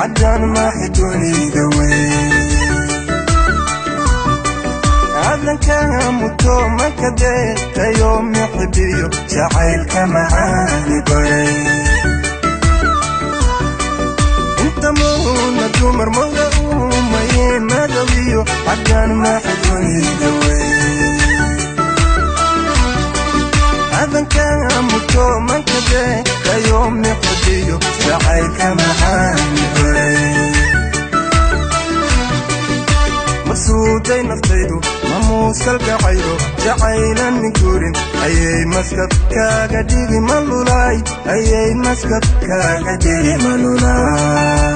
Caddaan maaxi dunida wey. Adankaa muto maka deeqayo mixibiyo jacaylka macaani baray. Inta muuna dumar mawla uumaye madowiyo caddaan maaxi dunida wey. Adankaa muto maka deeqayo mixibiyo jacaylka macaani baray. Masuuday naftaydu mamuuskalgacayro jacaylan min gurin ayay maskab kaaga dhigi malulaay, ayay maskab kaaga dhigi malulaay.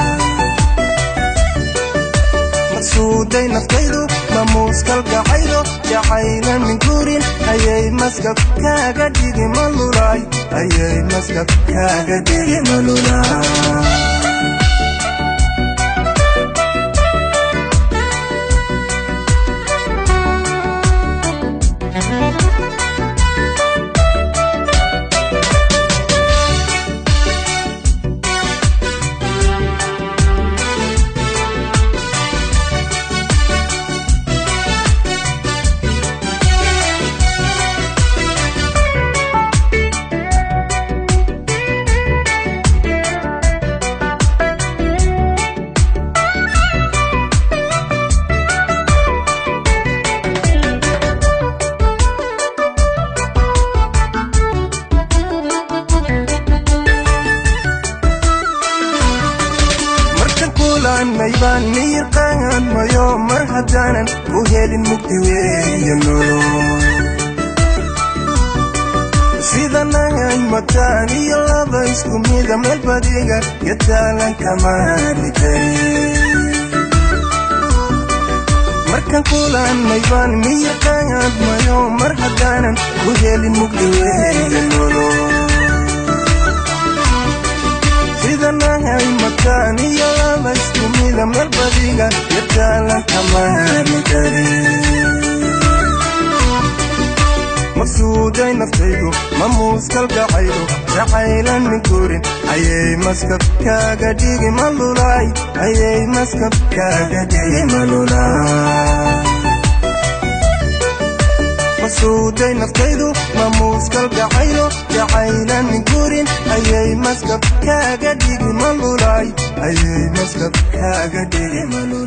Masuuday naftaydu mamuuskalgacayro jacaylan min gurin ayay maskab kaaga dhigi malulaay, ayay maskab kaaga dhigi malulaay. Kulanmaybaan miyirqaan mayo mar haddaanan ku helin mugdi weeye nolol. Sidanay mataan iyo laba isku mida meel badiga yataalan kamaarmi karin. Markan kulanmaybaan miyirqaan mayo mar haddaanan ku helin mugdi weeye nolol. Sidanahay mataan iyo laba isku mida meel badiga yataalan kamaarmi karin. Maqsuuday naftaydu mamuuskalgacaydo jacaylan min gurin ayay maskab kaaga dhigi malulaay, ayay maskab kaaga dhigi malulaay. Masuuday naftaydu mamuuskalgacaylo jacaylan min gurin ayay maskab kaaga dhigi malulaay, ayay maskab kaaga dhigi malulaay.